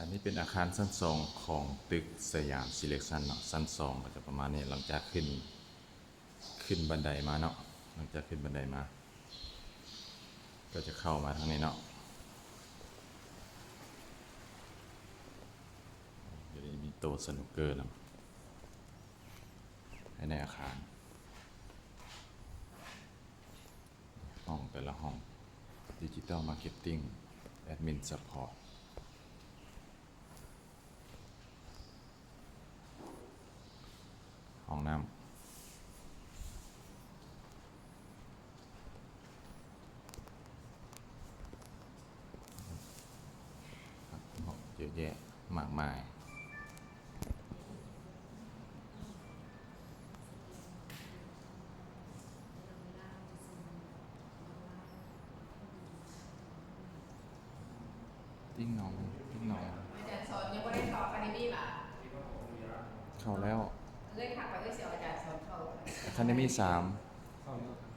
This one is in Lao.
ອັນນີ້ເປັນອາຄານຊັ້ນສອງຂອງຕຶກສະຫຍາມຊີເລັກຊັນເນາະ. ຊັ້ນສອງກໍຈະປະມານນີ້ ຫຼັງຈາກຂຶ້ນ ຂຶ້ນບັນໄດມາເນາະ. ຫຼັງຈາກຂຶ້ນບັນໄດມາ ກໍຈະເຂົ້າມາທາງນີ້ເນາະ. ຢູ່ນີ້ມີໂຕສະໜຸກເກີນຳ ພາຍໃນອາຄານ. ຫ້ອງແຕ່ລະຫ້ອງ ດິຈິຕອລມາເກັດຕິ້ງ ແອັດມິນຊັບພອດ ຫ້ອງນ້ຳ ເຍອະແຍະມາກມາຍ. ຕິ້ງໜອງ ຕິ້ງໜອງ. ອາຈານສອນຍັງບໍ່ໄດ້ເຂົ້າອາຄາເດມີຫວາ? ເຂົ້າແລ້ວ. ເອື້ອຍທັກໄປ ເອື້ອຍຊິເອົາອາຈານສອນເຂົ້າອາຄາເດມີສາມ. ເຂົ້າແລ້ວ.